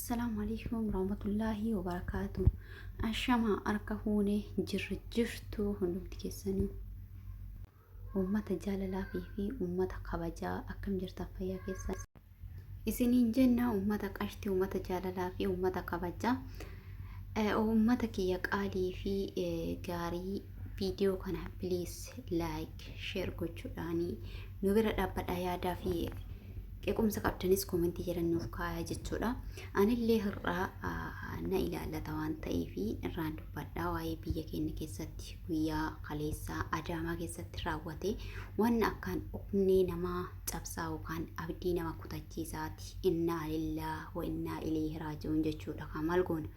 Assalaamu alaikum warahmatullaahi wabarakaatu. Ashama harka fuune jirra jirtu hundumti keessanii. Uummata jaalalaa fi uummata kabajaa akkam jirtan fayyaa keessa. Isiniin jenna uummata qashtii, uummata jaalalaa fi uummata kabajaa. Uummata kiyya qaalii fi gaarii viidiyoo kana please like share gochuudhaanii nu bira dhaabbadha yaadaa fi qequmsa qabdanis koomentii jala nuuf kaayaa jechuudha. Anillee har'aa na ilaallata waan ta'eef irraan dubbadha waa'ee biyya keenya keessatti guyyaa kaleessaa Adaamaa keessatti raawwate waan akkaan onnee namaa cabsaa yookaan abdii nama kutachiisaati. Innaa lillaa wa innaa ileehi raaji'uun jechuudha. Kan maal goona?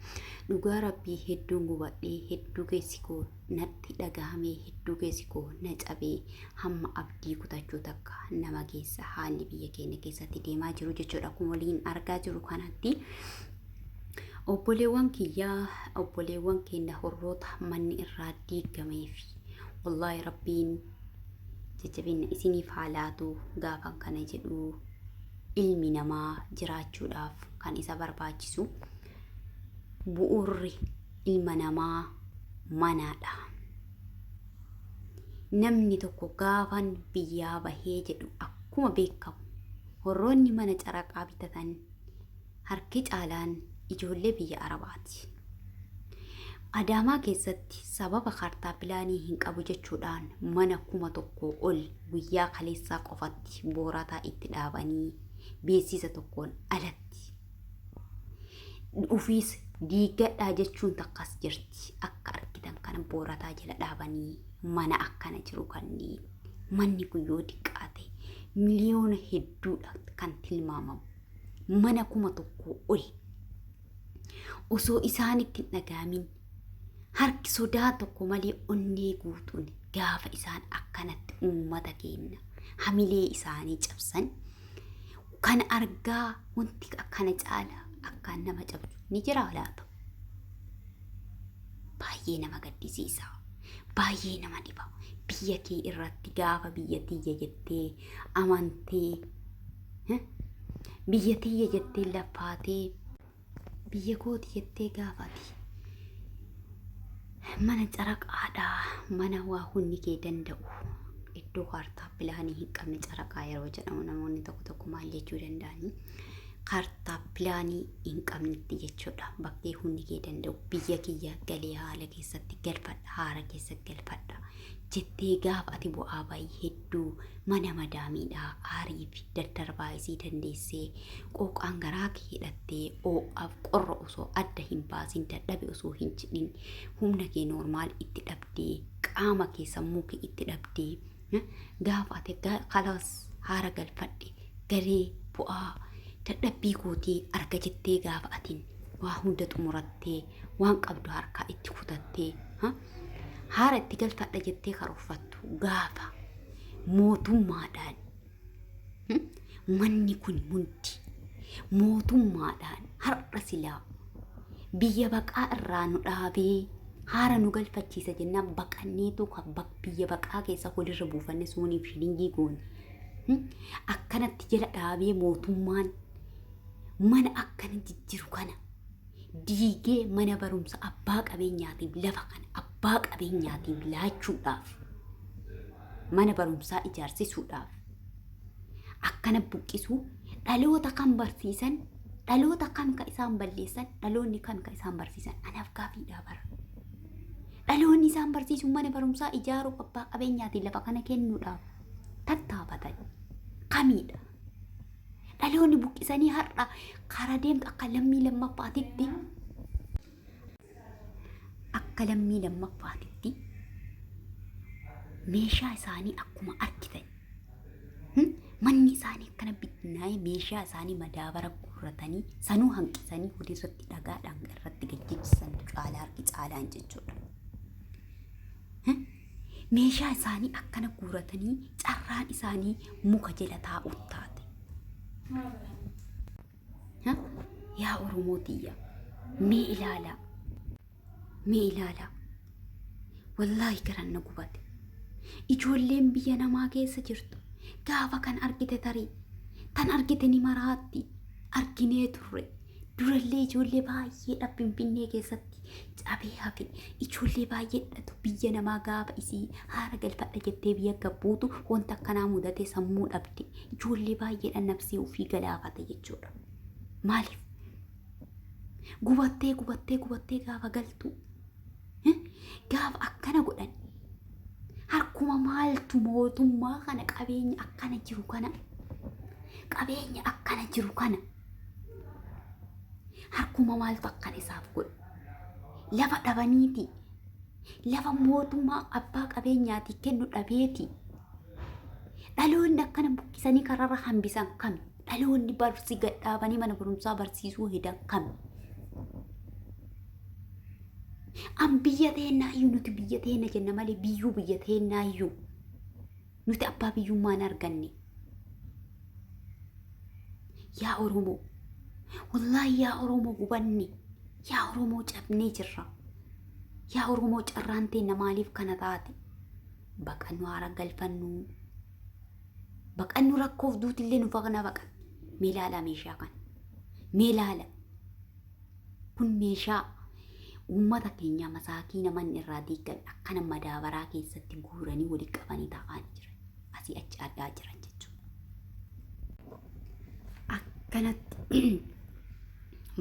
Dhugaa rabbii hedduun gubadhee hedduu keessi koo natti dhagahamee hedduu keessi koo na cabee hamma abdii kutachuu takka nama geessa haalli biyya keenya keessatti deemaa jiru jechuudha. Akkuma waliin argaa jiru kanatti obboleewwan kiyyaa obboleewwan keenya horroota manni irraa diigameef wallaahi rabbiin jajjabina isiniif haa laatu gaafan kana jedhu ilmi namaa jiraachuudhaaf kan isa barbaachisu bu'uurri ilma namaa manaadha. Namni tokko gaafan biyyaa bahee jedhu akkuma beekamu horroonni mana caraqaa bitatan harki caalaan ijoollee biyya Arabaati. Adaamaa keessatti sababa kaartaa pilaanii hin qabu jechuudhaan mana 1000 ol guyyaa kaleessaa qofatti boorataa itti dhaabanii beeksisa tokkoon alatti Ufiis diiggadhaa jechuun takkas jirti. Akka argitan kana boorataa jala dhaabanii mana akkana jiru kanneen manni kun yoo diqqaate miliyoona hedduudha kan tilmaamamu. Mana 1000 ol osoo isaanitti hin dhaga'amin harki sodaa tokko malee onnee guutuun gaafa isaan akkanatti uummata keenya hamilee isaanii cabsan Kan argaa wanti akkana caala akkaan nama cabsu ni jira laata? Baay'ee nama gaddisiisa. Baay'ee nama dhiba. Biyya kee irratti gaafa biyya tiyya jettee amantee biyya tiyya jettee lafaatee biyya kooti jettee gaafa ati mana caraqaadhaa mana waa hundi kee danda'u iddoo kaartaa pilaanii hin qabne caraqaa yeroo jedhamu namoonni tokko tokko maal jechuu danda'anii kaartaa pilaanii hin qabnetti jechuudha bakkee hundi kee danda'u biyya kiyya galee haala keessatti galfadha haara keessa galfadha jettee gaafa ati bu'aa ba'ii hedduu mana madaamiidhaa aarii fi daddarbaa isii dandeessee qooqaan garaa kee hidhattee oo'aaf qorra osoo adda hin baasin dadhabe osoo hin jedhin humna kee noormaal itti dhabdee qaama kee sammuu kee itti dhabdee gaafa ati kalaas haara galfadhe galee bu'aa dadhabbii kootii arga jettee gaafa atiin waa hunda xumurattee waan qabdu harkaa itti kutattee haara itti galfadha jettee karoorfattu gaafa mootummaadhaan manni kun hundi mootummaadhaan har'a silaa biyya baqaa irraa nu dhaabee haara nu galfachiisa jennaan baqanneetu kan biyya baqaa keessa walirra buufanne suuniif shilingii goone. Akkanatti jala dhaabee mootummaan mana akkana jijjiru kana diigee mana barumsa abbaa qabeenyaatiif lafa kana abbaa qabeenyaatiif laachuudhaaf mana barumsaa ijaarsisuudhaaf akkana buqqisuu dhaloota kan barsiisan dhaloota kam ka isaan balleessan dhaloonni kam ka isaan barsiisan anaaf gaafiidhaa bara. Dhaloonni isaan barsiisu mana barumsaa ijaaruuf abbaa qabeenyaatiin lafa kana kennuudhaaf tattaafatan kamiidha. Dhaloonni buqqisanii har'a karaa deemtu akka lammii lammaffaatitti akka lammii lammaffaatitti meeshaa isaanii akkuma argitan manni isaanii akkana bittinnaa'ee meeshaa isaanii madaabara guurratanii sanuu hanqisanii walirratti dhagaadhaan irratti gajjibsisan caalaa harki caalaan jechuudha. Meeshaa isaanii akkana guuratanii carraan isaanii muka jala taa'uu taate. Yaa Oromoo tiyya mee ilaalaa mee ilaalaa wallaahi garan na gubate. Ijoolleen biyya namaa keessa jirtu gaafa kan argite tarii tan argite ni maraatti arginee turre. Durallee ijoollee baay'eedha Finfinnee keessatti cabee hafe. Ijoollee baay'eedhatu biyya namaa gaafa isii haara galfadha jettee biyya gabbuutu wanta akkanaa mudate sammuu dhabde. Ijoollee baay'eedha nafsee ofii galaafate jechuudha. Maaliif? Gubattee gubattee gubattee gaafa galtu gaafa akkana godhan harkuma maaltu mootummaa kana qabeenya akkana jiru kana qabeenya akkana jiru kana harkuma maaltu akkana isaaf godhu lafa dhabaniiti lafa mootummaa abbaa qabeenyaati kennu dhabeeti dhaloonni akkana buqqisanii kararra hambisan kami dhaloonni barsi gadhaabanii mana barumsaa barsiisuu hedan kami An biyya teennaayyuu nuti biyya teenna jenna malee biyyuu biyya teennaayyuu nuti abbaa biyyummaa hin arganne. Yaa Oromoo, wallaahi yaa Oromoo gubanne, yaa Oromoo cabnee jirra. Yaa Oromoo carraan teenna maaliif kana taate? Baqannu haara galfannu. Baqannu rakkoof duutillee nu faqna baqatti. Mee ilaalaa meeshaa kana. Mee ilaala. Kun meeshaa uummata keenya masaakiina manni irraa diigame akkana madaabaraa keessatti guuranii walitti qabanii taa'aa jiran. Asii achi ari'aa jiran jechuudha. Akkanatti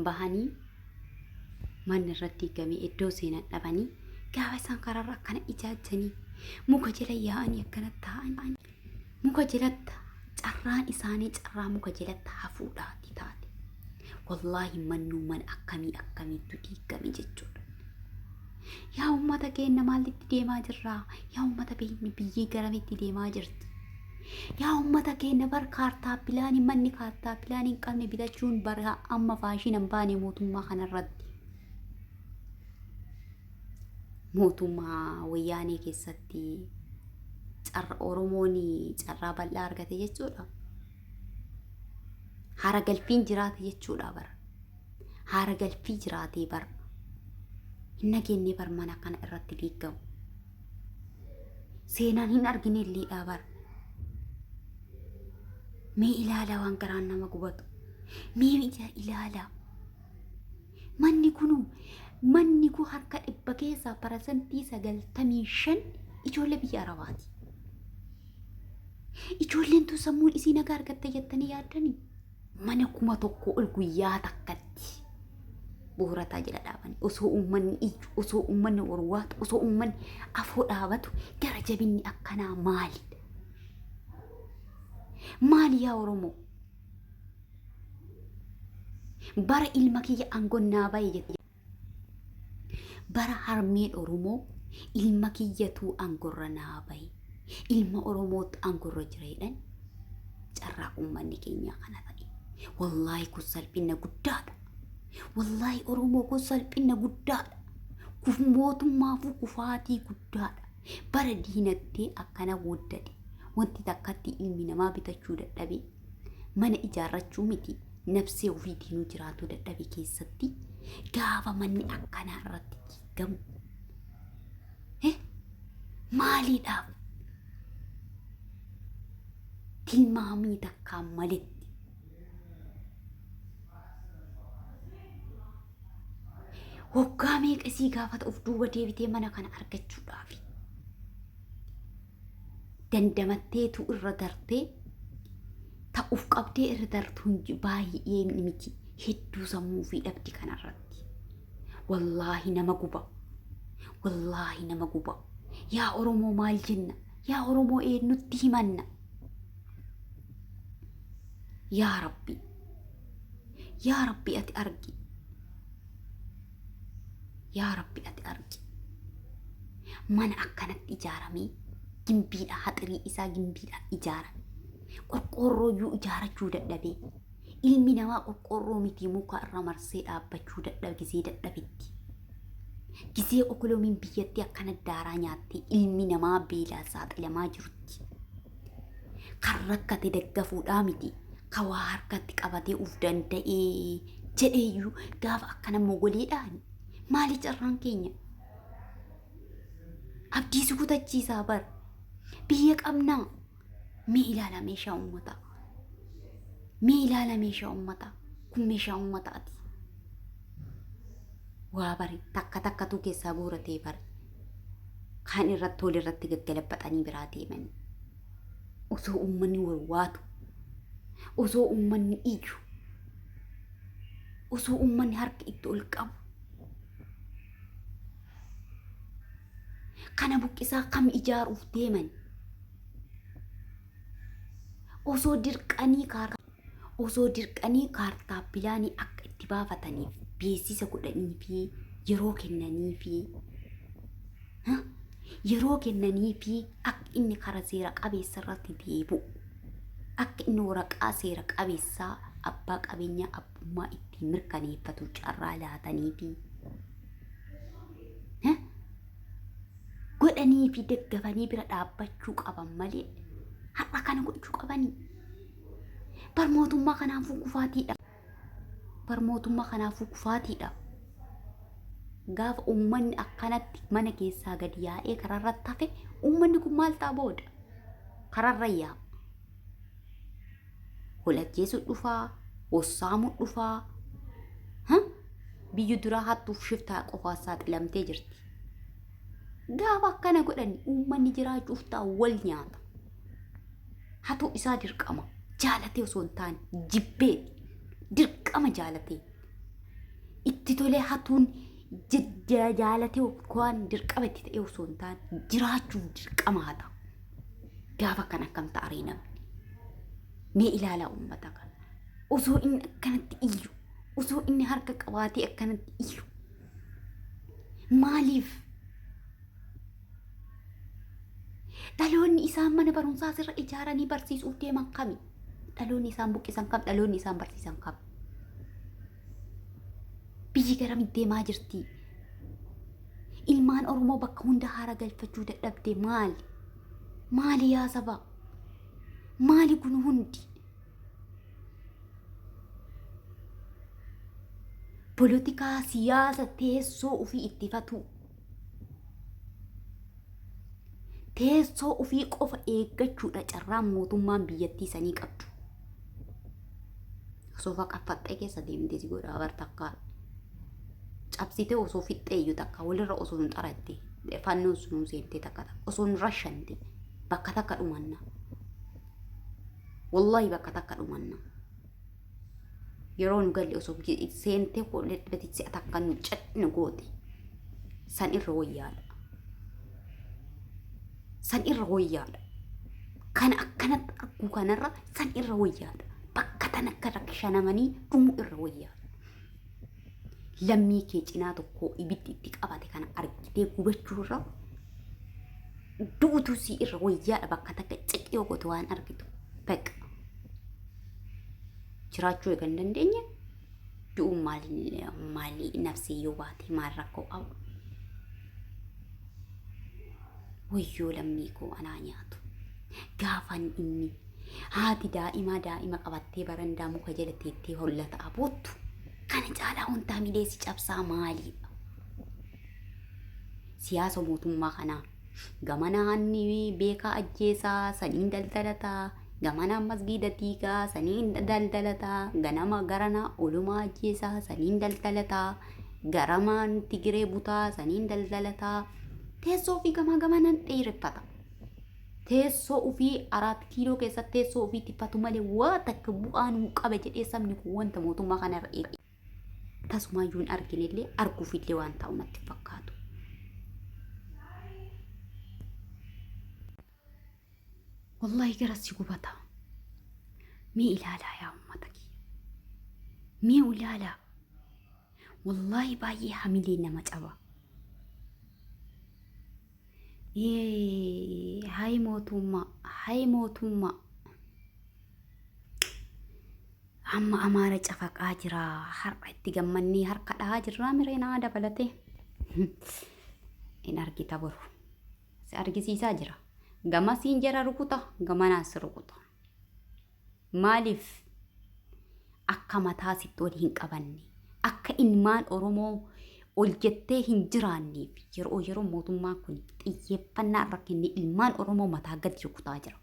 bahanii manni irratti diigamee iddoo seenan dhabanii gaafa isaan karaarra akkana ijaajjanii muka jala yaa'anii akkana taa'an muka jalatti carraan isaanii carraa muka jalatti hafuudhaati taate. Wallaahi mannuu mana akkamii akkamiittu diigame jechuudha. Yaa uummata keenya maalitti deemaa jirraa? Yaa uummata beekni biyyee garamitti deemaa jirti? Yaa uummata keenya bar kaartaa pilaanii manni kaartaa pilaanii hin qabne bitachuun bara amma faashina hin baane mootummaa kanarratti. Mootummaa wayyaanee keessatti carra Oromoon carraa bal'aa argate jechuudha. Haara galfiin jiraate jechuudha bara. Haara galfii jiraatee bara. Hin nageennee bar mana kana irratti diigamu. Seenaan hin argine illeedha bara. Mee ilaalaa waan garaan nama gubatu. Mee ilaalaa. Manni kunu manni kun harka dhibba keessaa 95% ijoollee biyya Arabaati. Ijoolleen tun sammuun isii nagaa argatte jettanii yaaddanii? Mana 1000 ol guyyaa takkatti boorataa jala dhaaban osoo uummanni iyyu, osoo uummanni warwaatu, osoo uummanni afoo dhaabatu gara jabinni akkanaa maalidha? Maali yaa Oromoo? Bara ilma kiyya aangoon naa bahe jette. Bara harmeen Oromoo ilma kiyyatuu aangorra naa bahe. Ilma Oromootu aangorra jira jedhan carraa uummanni keenyaa kana ta'e. Wallaahi kun salphina guddaadha. Wallaahi Oromoo kun salphina guddaadha. Kun mootummaafuu kufaatii guddaadha. Bara diinagdee akkana guddate wanti takkatti ilmi namaa bitachuu dadhabee mana ijaarrachuu miti nafsee ofiitiinuu jiraatuu dadhabe keessatti gaafa manni akkanaa irratti diigamu maaliidhaaf tilmaamii takkaan maletti waggaa meeqa isii gaafata of duuba deebitee mana kana argachuudhaafi. Dandamatteetu irra dartee ta'uuf qabdee irra dartuun baay'ee miti hedduu sammuu fi dhabdi kanarratti. Wallaahi nama guba. Wallaahi nama guba. Yaa Oromoo maal jenna? Yaa Oromoo eenyutti himanna? Yaa Rabbi. Yaa Rabbi ati argi. Yaa Rabbi ati argi. Mana akkanatti ijaaramee gimbiidha haxirii isaa gimbiidhaan ijaarame. Qorqoorroo iyyuu ijaarachuu dadhabee. Ilmi namaa qorqoorroo miti muka irra marsee dhaabbachuu dadhabe gizee dadhabetti. Gizee okoloomiin biyyattii akkana daaraa nyaattee ilmi namaa beelaan saaxilamaa jirutti. Kan rakkate daggafuudhaa miti. Ka waa harkatti qabatee uf danda'ee jedheeyyuu gaafa akkana mogoleedhaan maali carraan keenya? Abdii si kutachiisaa bar. Biyya qabnaa. Mee ilaala meeshaa uummataa. Mee ilaala meeshaa uummataa. Kun meeshaa uummataati. Waa bari takka takkatuu keessaa guuratee bari. Kaan irratti wal irratti gaggalabbaxanii biraa deemanii. Osoo uummanni wal waatu, osoo uummanni iyyu, osoo uummanni harka itti ol qabu. Kana buqqisaa kam ijaaruuf deeman? Osoo dirqanii kaar osoo dirqanii kaartaa pilaanii akka itti baafataniif beeksisa godhanii fi yeroo kennanii fi yeroo kennanii fi akka inni kara seera qabeessa irratti deebi'u akka inni waraqaa seera qabeessaa abbaa qabeenyaa abbummaa ittiin mirkaneeffatu carraa laatanii fi godhanii fi deggafanii bira dhaabbachuu qaban malee har'a kana gochuu qabanii. Bar mootummaa kanaafuu kufaatiidha. Bar mootummaa kanaafuu kufaatiidha. Gaafa uummanni akkanatti mana keessaa gadi yaa'ee karaarratti hafe uummanni kun maal ta'a booda? Karaarra yaa'a. Walajjeesuu dhufaa, wassaamuu dhufaa. Biyyi duraa hattuuf shiftaa qofaa saaxilamtee jirti. Gaafa akkana godhan uummanni jiraachuuf ta'a wal nyaata. Hatuu isaa dirqama. Jaalatee osoo hin taane jibbee dirqama jaalatee. Itti tolee hatuun jaalatee waan dirqama itti ta'e osoo hin taane jiraachuuf dirqama hata. Gaafa kan akkam ta'a ree namni. Mee ilaalaa uummata kana. Osoo inni akkanatti iyyu, osoo inni harka qabaatee akkanatti iyyu. Maaliif? Dhaloonni isaan mana barumsaa sirra ijaaranii barsiisuuf deeman kami? Dhaloonni isaan buqqisan kam? Dhaloonni isaan barsiisan kam? Biyyi garamitti deemaa jirti? Ilmaan Oromoo bakka hunda haara galfachuu dadhabde maali? Maali yaa saba? Maali kun hundi? Polotikaa siyaasa teessoo ofii ittifatuu. Teessoo ofii qofa eeggachuudha carraan mootummaan biyyattii sanii qabdu. Osoo faqaffaxxee keessa deemtee si godhaa bar takkaa. Cabsitee osoo fixxee iyyuu takka walirra osoo hin xaratte fannoon sunuu seentee takka takka osoo hin rashante bakka takka dhumanna. Wallahi bakka takka dhumanna. Yeroo nu galle osoo seentee si'a takka nu cadhinu goote san irra wayyaadha. San irra wayyaadha. Kan akkanatti arguu kanarra san irra wayyaadha. Bakka tan akka rakkishanamanii dhumuu irra wayyaadha. Lammii kee cinaa tokkoo ibiddi itti qabate kana argitee gubachuu irra du'utu si irra wayyaadha bakka takka ciqii goote waan argitu. Bakka jiraachuu eega hin dandeenye du'uun maali maali nafsee yoo baate maal rakkoo qaba. Wayyoo lammii koo anaa nyaatu. Gaafan inni haati daa'imaa daa'ima qabattee barandaa muka jala teettee hollataa boottu. Kana caalaa wantaa mileessi cabsaa maaliidha? Siyaasa mootummaa kanaa gamana hanni beekaa ajjeesaa saniin daldalataa gamana masgiida diigaa saniin daldalataa ganama garana olumaa ajjeesaa saniin daldalataa garamaan tigiree butaa saniin daldalataa teessoo ofii gamaa gamanan dheereffata. Teessoo ofii araat kiiloo keessatti teessoo ofii tiffatu malee waa takka bu'aa nuu qaba jedhee sabni kun wanta mootummaa kanarra eega. Tasumaayyuu hin arginellee arguufillee waan ta'u natti hin fakkaatu. Wallahi gara si gubata. Mee ilaalaa yaa uummata kiyya. Mee ilaalaa. Wallahi baay'ee hamilee nama caba. Hay mootummaa, hay mootummaa. Amma Amaara cafaqaa jira. Har'a itti gammannee harka dhahaa jirraa mireenaa dabalatee. In argita boru. Si argisiisaa jira. Gamasiin jara rukuta, gamanaas rukuta. Maaliif akka mataa sitti ol hin qabanne, akka ilmaan Oromoo ol jettee hin jiraanneef yeroo yeroo mootummaan kun xiyyeeffannaa irra kennee ilmaan Oromoo mataa gadi rukutaa jira.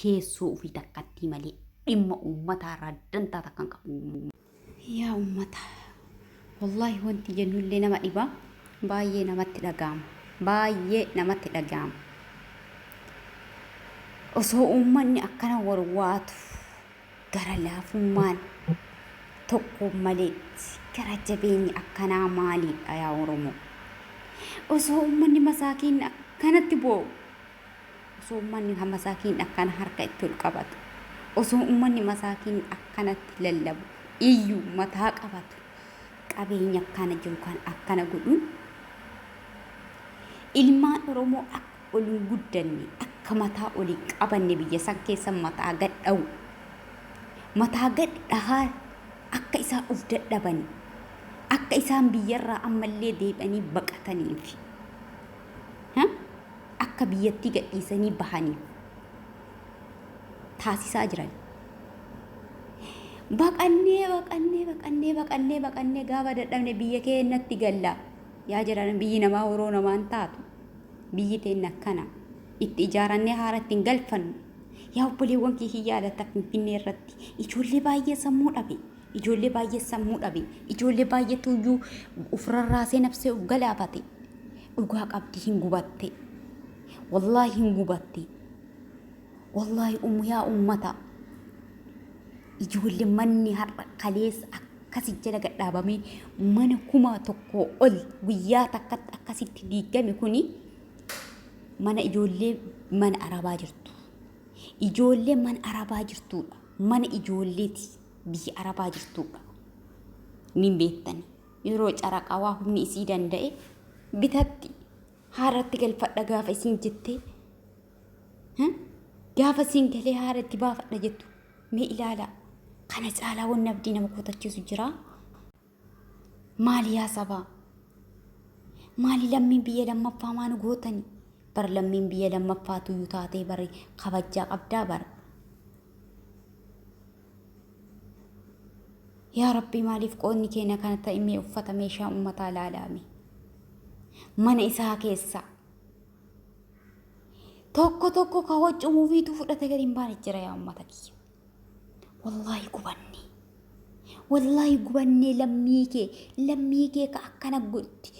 Teessoo ofii takkattii malee dhimma uummataa irraa dantaa takka hin qabu. Yaa ummata wallaahi wanti jennullee nama dhiba baay'ee namatti dhaga'ama baay'ee namatti dhaga'ama osoo uummanni akkana warwaatu gara laafummaan tokko maleetti gara jabeenyi akkanaa maaliidha yaa Oromoo osoo uummanni masaakiin akkanatti boo'u Osoo ummanni masaakiin akkana harka itti ol qabatu, osoo ummanni masaakiin akkanatti lallabu, iyyu, mataa qabatu, qabeenya akkana jiru kan akkana godhuun ilmaan Oromoo akka ol hin guddanne, akka mataa ol hin qabanne biyya san keessa mataa gad dhawu. Mataa gad dhahaa akka isaan uf dadhabani, akka isaan biyyarraa ammallee deebi'anii baqataniifi. Akka biyyattii gadhiisanii bahaniif taasisaa jiran. Baqannee baqannee baqannee baqannee baqannee gaafa dadhabne biyya keenyatti galla. Yaa jiran biyyi namaa horoo namaan taatu. Biyyi teenna akkana. Itti ijaarannee haara ittiin galfannu. Yaa obboleewwan kee hin yaadatta Finfinnee irratti. Ijoollee baay'ee sammuu dhabe. Ijoollee baay'ee sammuu dhabe. Ijoollee baay'eetu iyyuu of rarraasee nafsee of galaafate. Dhugaa qabdi hin gubatte. Wallaahi hin gubatte. Wallaahi umu yaa ummata. Ijoollee manni har'a kaleessa akkasi jala gadhaabamee mana 1000 ol guyyaa takkatti akkasitti diigame kuni mana ijoollee mana arabaa jirtu. Ijoollee mana arabaa jirtuudha. Mana ijoolleeti biyya arabaa jirtuudha. Min beektani. Yeroo caraqaa waa humni isii danda'e bitatti haaratti galfadha gaafa isiin jettee gaafa isiin galee haaratti baafadha jettu mee ilaala. Kana caalaa wanni abdii nama kutachiisu jira. Maali yaa sabaa? Maali lammiin biyya lammaffaa maa nu gootani? Bar lammiin biyya lammaffaatuyyuu taatee bari kabajjaa qabdaa bar. Yaa Rabbii maaliif qoodni keenya kana ta'e mee uffata meeshaa ummataa ilaalaame. Mana isaa keessa tokko tokko ka huccuu mufiitu fudhate gadi hin baane jira yaa ummata kiyya. Wallaahi gubanne. Wallaahi gubannee lammii kee lammii kee ka akkana godhutti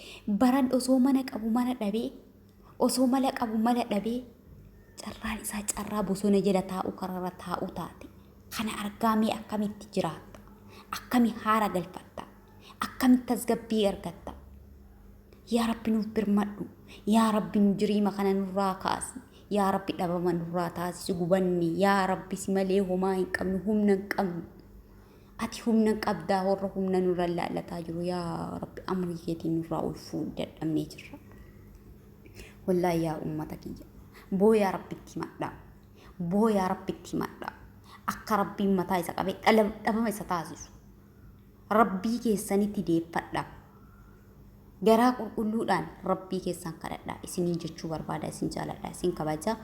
baran osoo mana qabu mana dhabee osoo mala qabu mala dhabee carraan isaa carraa bosona jala taa'u kararra taa'u taate. Kana argaa mee akkamitti jiraatta? Akkami haara galfatta? Akkamitti tasgabbii argatta? Yaa Rabbi nuuf birmadhu. Yaa Rabbi nu jiriima kana nurraa kaasi. Yaa Rabbi dhabama nurraa taasisi gubanni. Yaa Rabbi si malee homaa hin qabnu humna hin qabnu. Ati humna qabdaa warra humna nurra laallataa jiru. Yaa Rabbi amrii keetiin nurraa ol fuudhi dadhabnee jirra. Wallaahi yaa ummata kiyya. Booyaa Rabbitti himadhaa. Booyaa Rabbitti himadhaa. Akka Rabbiin mataa isa qabee dhabama isa taasisu. Rabbii keessanitti deeffadhaa. Garaa qulqulluudhaan Rabbii keessan kadhadhaa. Isiniin jechuu barbaada. Isin jaaladha. Isin kabaja.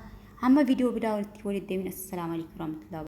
Hamma viidiyoo biraa walitti walitti deemina. Assalaamu alaikum warahmatullahi.